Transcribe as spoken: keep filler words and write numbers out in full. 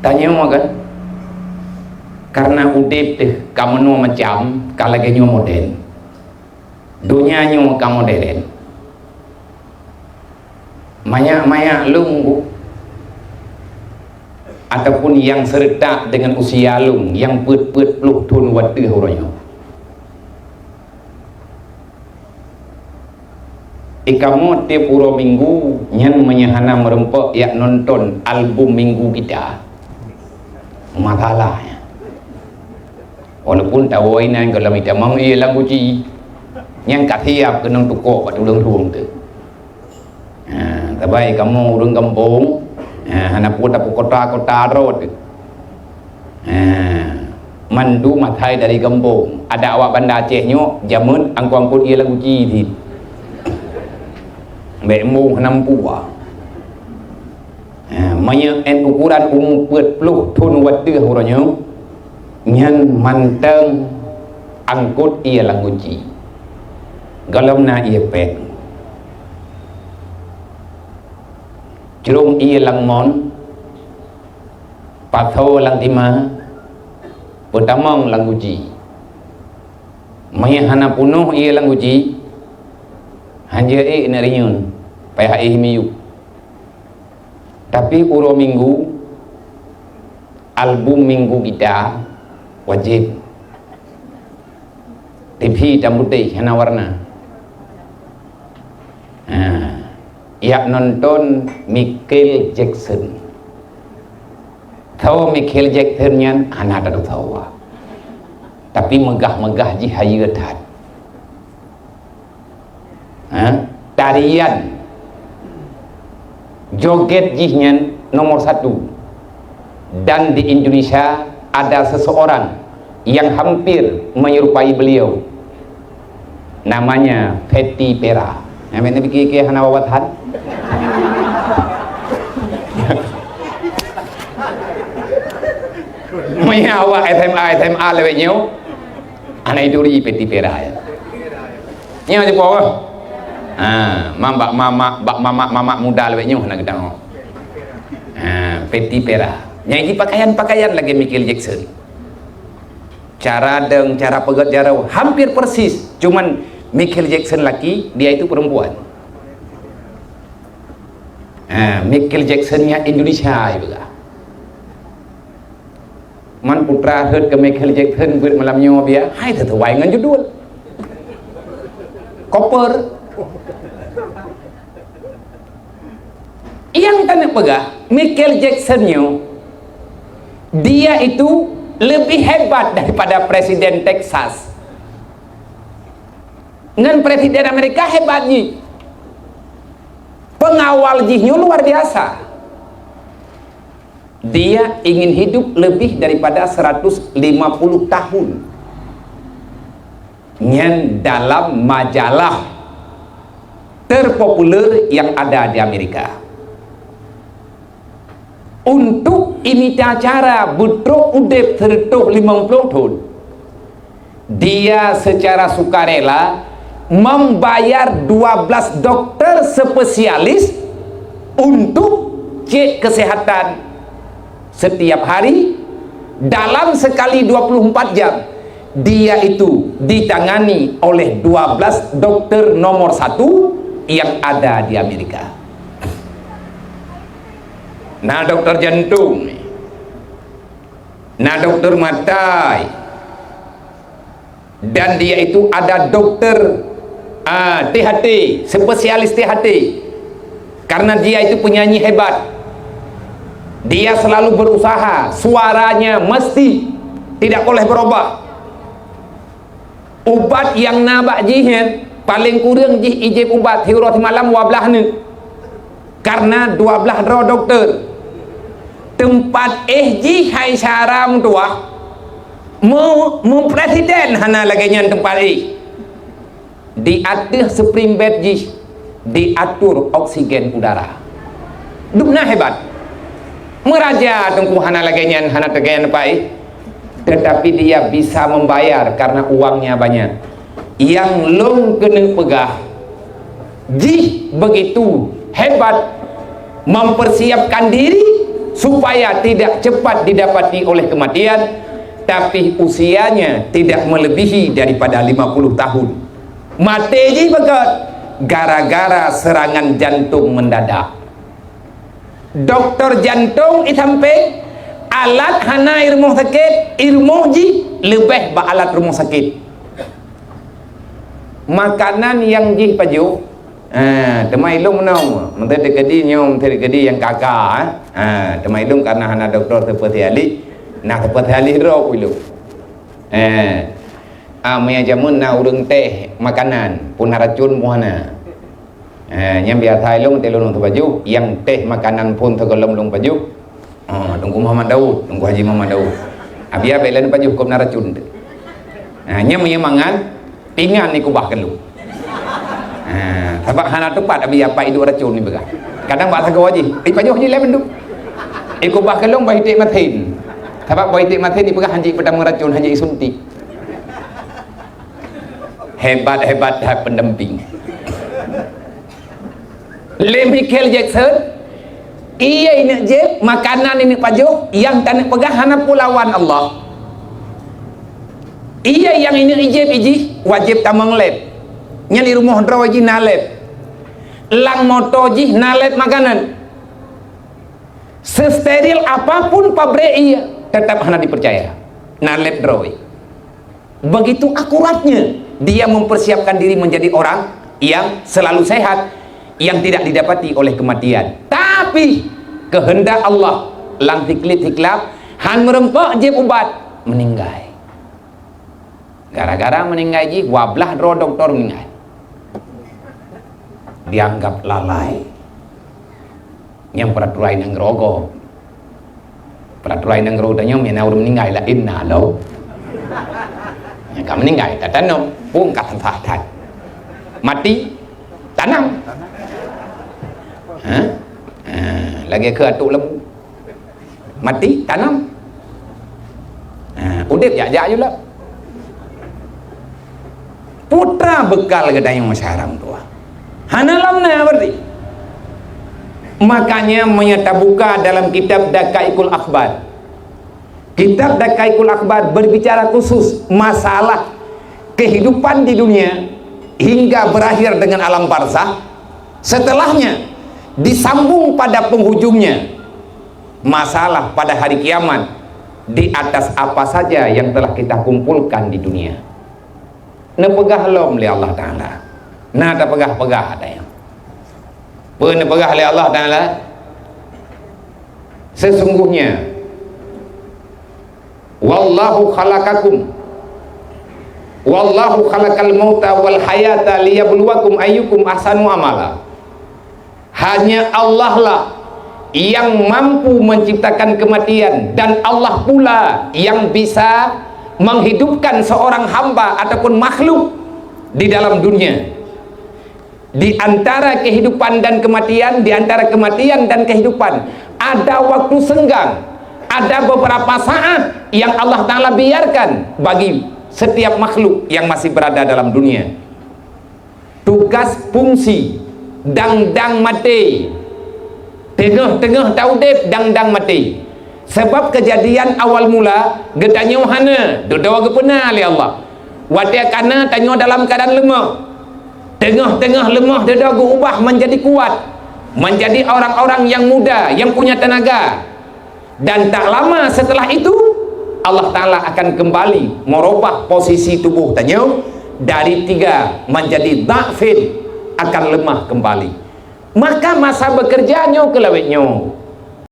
Tanyoe kan, karena udeb teuh ka meunoe macam, ka lagée nyoe modern. Donya nyoe ka modern. Manyak-manyak lôn bu, ataupun nyang serentak dengan usia lôn, nyang peuet-peuet ploh thon watée uroe nyoe. Di kamoe tieb uroe minggu nyan meunyoe hana meureumpok jak nonton album minggu kita, masalah nyan. Walaupun tawoe inan gohlom itamong ié lam guci, nyang ka siab keunong tukok bak tuleueng rueng teuh. Ha, sabai kamoe ureuëng gampông, ha, hana peue tapeu kota-kota droe teuh. Ha, mandum asai dari gampông. Adak awak Banda Aceh nyoe jameun angkot-angkot ié lam guci cit. Bék embong hana meupuah. Ha, meunyoe ét ukuran umu peuet ploh thon watée uroe nyoe, nyan mantong angkot ié lam guci. Gohlom na ié péng. Crông ié lam mon, pasoe lam tima, peutamong lam guci. Meunyoe hana peunoh ié lam guci, hanjeuet ék na rinyueng, payah éh miyueb. Tapi uroe minggu, album minggu kita wajéb. Tivi itam putéh, hana warna. Ha, jak nonton Michael Jackson. Soe Michael Jackson nyan hana tatusoe. Tapi meugah-meugah jih hayeue that. Ha? Tarian joget jih nyan nomor satu. Dan di Indonesia ada seseorang yang hampir menyerupai beliau. Namanya Fety Pera. Nyang meunan pike-pike hana wawasan. Meunyoe awak S M A, S M A lewat nyoe, aneuk turi Fety Pera ya. Nyoe je po. Ha, mam bak mamak, bak mamak-mamak muda lewat nyoe na geutangok. Ha, Fety Pera. Nyang jih pakaian-pakaian lagée Michael Jackson. Cara deng, cara peugét jaroe hampir persis. Cuman Michael Jackson laki, dia itu perempuan. Ha, Michael Jackson-nya Indonesia juga. Man putra rhot keu Michael Jackson buet malam nyoe biya, hai teutuwai ngon judul. Koper. Nyang taneuk peugah, Michael Jackson nyoe, dia itu lebih hebat daripada Presiden Texas. Ngon Presiden Amerika hebat jih. Pengawal jih nyoe luar biasa. Dia ingin hidup lebih daripada seratus lima puluh tahun. Nyan dalam majalah terpopuler yang ada di Amerika. Untuk imita cara beutrok udeb seratus lima puluh thon, dia secara sukarela membayar dua belas dokter spesialis untuk cek kesehatan setiap hari. Dalam sekali dua puluh empat jam, dia itu ditangani oleh dua belas dokter nomor satu yang ada di Amerika. Na dokter jantung, na dokter mata, dan dia itu ada dokter, ah, T H T, spesialis T H T. Karena dia itu penyanyi hebat. Dia selalu berusaha, suaranya mesti tidak boleh berubah. Ubat nyang na bak jih nyan, paleng kureueng jih ijép ubat siuroe simalam dua blaih neuk. Karena dua blaih droe dokter. Teumpat éh jih hai syara meutuwah, meu-, meupresiden hana lagée nyan teumpat éh. Di ateueh spring bed jih diatur oksigen udara. Dubna hebat. Meuraja Teungku hana lagée nyan, hana teugen pai. Tetapi dia bisa membayar karena uangnya banyak. Nyang lôn keuneuk peugah, jih begitu hebat mempersiapkan diri supaya tidak cepat didapati oleh kematian, tapi usianya tidak melebihi daripada lima puluh tahun. Maté jih beugöt gara-gara serangan jantung mendadak. Doktor jantong i sampéng, alat hana i rumoh sakét, i rumoh jih leubeh bak alat rumoh sakét. Makanan nyang jih pajoh, ha, teuma ilôn meunoe, meuteudeukeudi nyoe, meuteudeukeudi nyang ka-ka, ha, teuma ilôn kareuna hana doktor spesialis, na spesialis droe ilôn. Eh, ah, meunyo jameun na ureuëng teh makanan, pun na racun pun hana. Eh, nyang biasa ilôn teh lôn teupajoh, nyang teh makanan pun teugohlom lôn pajoh. Ah, Teungku Muhammad Daud, Teungku Haji Muhammad Daud. Abi abéh lôn pajoh kop na racun teuh. Ah, nyang meunyo mangat, pingan ikubah keulôn. Ah, sabab hana teupat abi apai iduek racun ipeugah. Kadang bak sagoe jih, ipajoh jih lé mandum. Ikubah keulôn bah iték masin. Sabab bah iték masin ipeugah hanjeuet peutamong racun, hanjeuet isuntik. Hebat-hebat that pendamping. Lé Michael Jackson, ié ineuk jieb, makanan ineuk pajoh, nyang taneuk peugah hana peue lawan Allah. Ié nyang ineuk ijieb ijih, wajéb tamong lab. Nyan i rumoh droe jih na lab. Lam moto jih na lab makanan. Sesteril apapun pabrék ié, tetap hana dipercaya. Na lab droe. Begitu akuratnya dia mempersiapkan diri menjadi orang yang selalu sehat, yang tidak didapati oleh kematian. Tapi, kehendak Allah, lam siklit-siklab, han meureumpok jieb ubat, meninggai. Gara-gara meninggai jih, dua blah droe doktor meninggai. Dianggap lalai. Nyang peraturan nanggroe gob. Peraturan nanggroe tanyoe, meunyo na ureuëng meninggai laén na lom. Nyang ka meninggai, tatanom, pun ka sah that. Mati, tanam. Ha? Ha, lagée keu ateueh lembu. Mati, tanam. Ha, udeb jak-jak ju lom. Putra bekal geutanyoe masa haram tuha. Hana lom na berarti. Makanya, meunyo tabuka dalam kitab Daqaiqul Akhbar. Kitab Daqaiqul Akhbar berbicara khusus masalah kehidupan di dunia hingga berakhir dengan alam barzakh. Setelahnya, disambung pada penghujungnya masalah pada hari kiamat di atas apa saja yang telah kita kumpulkan di dunia. Neupeugah lom lé Allah Taala. Na tapeugah-peugah ata nyan. Peue neupeugah lé Allah Taala? Sesungguhnya, "Wallahu khalaqakum, wallahu khalaqal mauta wal hayata liyabluwakum ayyukum ahsanu amala." Hanya Allah lah yang mampu menciptakan kematian, dan Allah pula yang bisa menghidupkan seorang hamba ataupun makhluk di dalam dunia. Di antara kehidupan dan kematian, di antara kematian dan kehidupan, ada waktu senggang, ada beberapa saat yang Allah Taala biarkan bagi setiap makhluk yang masih berada dalam dunia. Tugas fungsi, dang-dang maté. Teungoh-teungoh taudeb, dang-dang maté. Sabab keujadian awal mula, geutanyoe hana, dudoe geupeuna lé Allah. Watée kana tanyoe dalam keuadaan leumoh. Teungoh-teungoh leumoh dudoe geuubah manjadi kuat, manjadi orang-orang yang muda, yang punya tenaga. Dan tak lama setelah itu, Allah Taala akan kembali merubah posisi tubuh tanyoe dari tiga manjadi dha'fin, akan lemah kembali. Maka masa bekerja nyoe keu lawét nyoe.